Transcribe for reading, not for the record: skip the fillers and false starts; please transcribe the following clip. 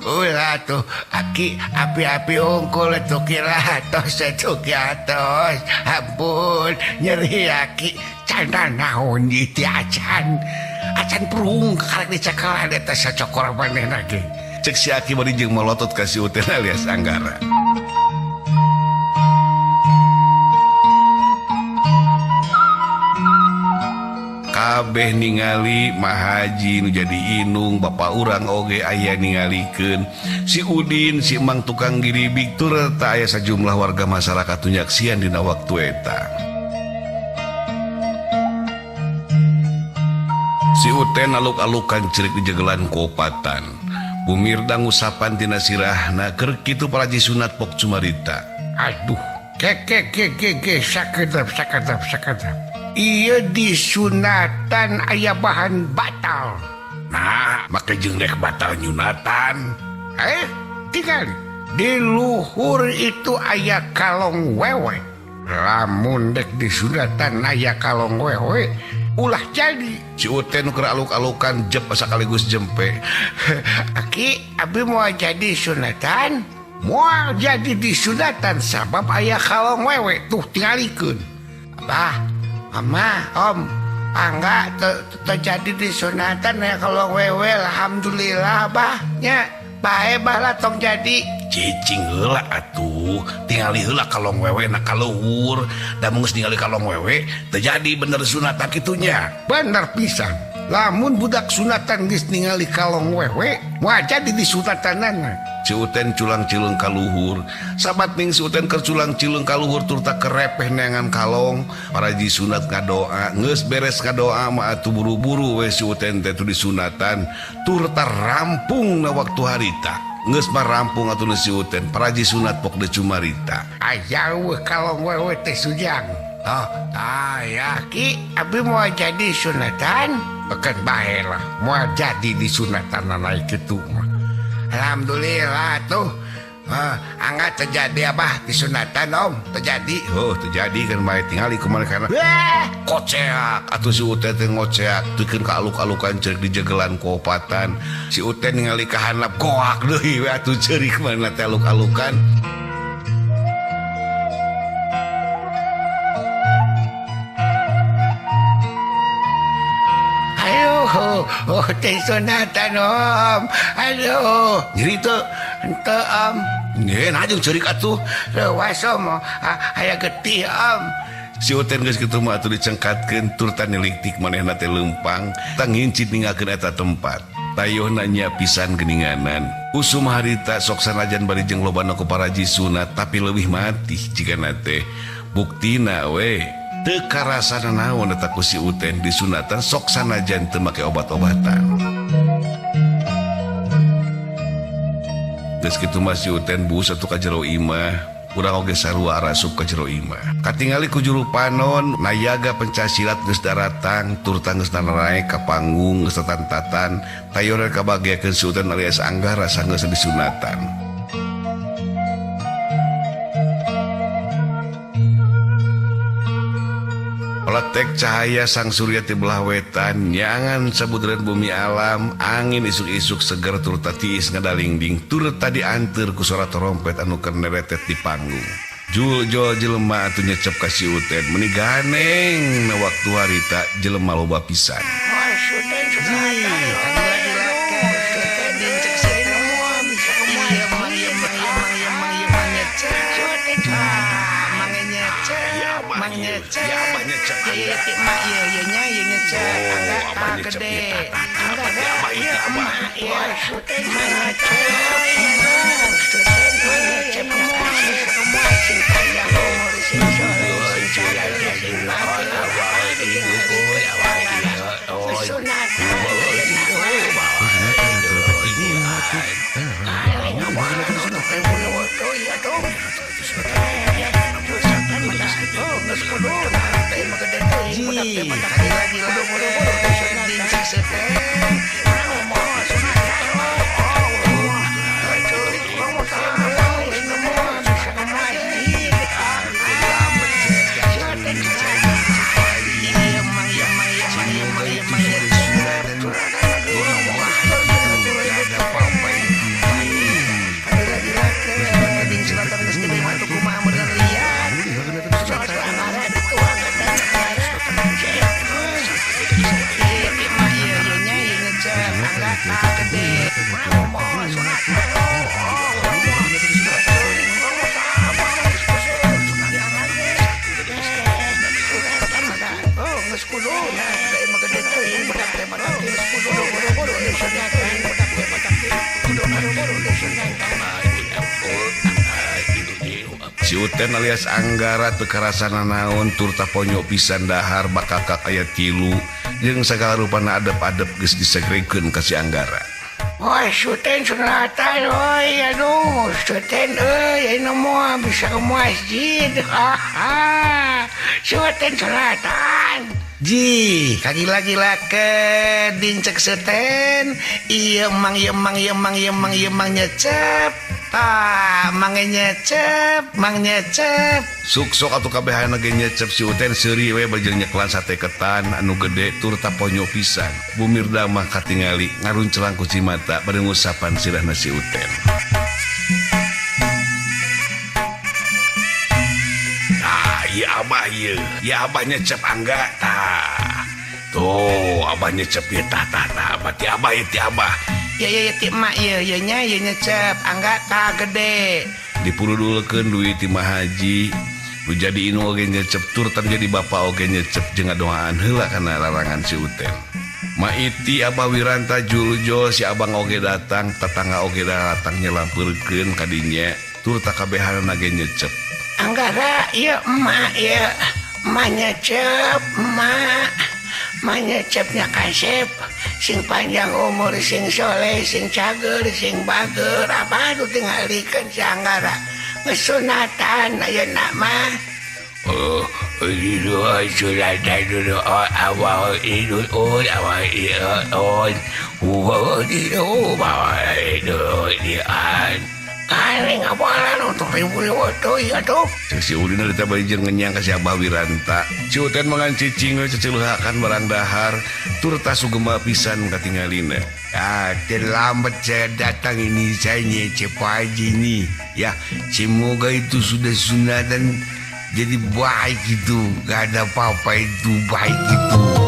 Ulah tuh aki api-api unggul tuh kira tos tuh kiatos ampun nyeri aki canda naon itu acan acan perung karek dicekalan eta sacokor manehna ge cek si aki bari jeung molotot ka si Uten alias Anggara. Kabeh ningali Mahaji nu jadi inung bapak urang oge aya ningalikeun si Udin si Mang tukang giribik turta aya sajumlah warga masyarakat nu nyaksian dina waktu eta. Si Uten aluk-alukan cerik dijegelan kopatan. Bumirda ngusapan tina sirahna keur kitu paraji sunat pok cumarita. Aduh, keke sakedap sakedap sakedap. Iya disunatan aya bahan batal. Nah, make jeung rek batal nyunatan. Tinggal di luhur itu aya kalong wewe. Lamun dek disunatan aya kalong wewe, ulah jadi. Si Uten keur aluk-alukan jep sakaligus jempe. Aki, abi mau jadi sunatan? Moal jadi disunatan sabab aya kalong wewe tuh tingalikeun. Abah, Mama, Om, angga terjadi disunatan ya kalau wewe, alhamdulillah bah nya bae bah lah tong jadi cicing heula atuh tingali heula kalong wewe na kaluhur da mun geus ningali kalong wewe terjadi bener sunatan kitunya bener pisan lamun budak sunatan geus ningali kalong wewe moal jadi disunatanana. Si Uten culang cilung kaluhur sabat ning si Uten keur culang cilung kaluhur turta kerepeh neangan kalong paraji sunat ngadoa geus beres ngadoa mah atuh buru-buru we si Uten teh disunatan turta rampung na waktu harita geus mah rampung atuh si Uten paraji sunat pok deui cumarita aya eueuh kalong wewe teh sujang. Oh, aya ki abi moal jadi sunatan beken bae lah moal jadi disunatan naik kitu mah. Alhamdulillah tuh angga terjadi abah disunatan om terjadi. Oh terjadi kan bae tingali kumaha karena koceak atuh si Uten teh ngoceak teukeun ka aluk-alukan cerik dijegelan kopatan si Uten ningali ka handap goak deui we atuh ceurik mana teh aluk-alukan. Oh, teh sunatan om. Aduh, nyeri teu? Henteu om. Nyeun aja ceurik atuh. Leuwas om, aya getih om. Si Uten geus kitu mah atuh dicengkatkeun turta niliktik manehna teh leumpang, tang ngincit ninggalkeun eta tempat. Tayohna nya pisan geuninganan. Usum harita sok sanajan bari jeung lobana ku paraji sunat tapi leuwih matih jigana teh. Buktina we teu karasana naon eta ku si Uten disunatan sok sanajan teu make obat-obatan. Geus kitu mah si Uten buus atuh ka jero imah, urang oge sarua arasup ka jero imah. Katingali ku juru panon nayaga pencasilat geus daratang turta geus naraek ka panggung geus tatan-tatan tayorna kabageakeun si Uten alias Anggara sanggeus disunatan. Letek cahaya sang surya ti belah wetan nyangan sabudeureun bumi alam angin isuk-isuk seger turta tiis ngadalingding turta dianteur ku suara trompet anu keur neretet di panggung. Jul-jol jelema atuh nyecep ka si Uten meuni ganeng na waktu harita jelema loba pisan. Si Uten alias Anggara teu karasana naon turta ponyo pisan dahar bakakak aya tilu jeung sagala rupana adep-adep geus disegrekeun ka si Anggara. Woi, Suten sunatan oi, aduh, Suten euy, ayeuna moal bisa ke masjid. Haha. Suten sunatan. Ji, kagila-gila keding cek Suten. Ieu mang ieu mang ieu mang ieu mang ieu mang nyecep. Tah, mang nyecep, mang nyecep. Suk-sok atuh kabehana ge nyecep si Uten seuri we bari jeung nyeklan sate ketan anu gede turta ponyo pisan. Bu Mirda mah katingali ngaruncelang ku cimata bari ngusapan sirahna si Uten. Tah, ieu abah ieu. Ieu abah nyecep Angga tah. Tuh, abah nyecep ieu tah tah tah. Abah ti abah ieu ti abah. Ya ya ya ti emak ieu ieu nya ieu nyecep Angga tah gede. Dipurudulkeun duit ti Haji. Nu jadi inu oge nyecep turta jadi bapa oge nyecep jeung ngadoaan heula kana larangan si Uten. Maiti Abah Wiranta Juljo si abang oge datang, tetangga oge datang nyelampeurkeun ka dinya turta kabehanana ge nyecep. Anggara ieu emak ieu emak nyecep emak. Emak nyecepnya kasep sing panjang umur sing soleh sing cager sing bager apa tuh tingalikeun si Anggara ngesunatan ayeuna mah. Oh, sunatan dulu awal idul awal idul karing apalan untuk ribu-ribu tuh atuh. Si Udin eta bari jeung ngenyang ka si Abah Wiranta. Si Uten mangan cicing we ceceuleuhakan barang dahar turta sugema pisan katingalina. Ah, terlambat saya datang ini, saya nyecep aja ini. Ya, semoga itu sudah sunatan jadi baik itu, gak ada apa-apa itu baik itu.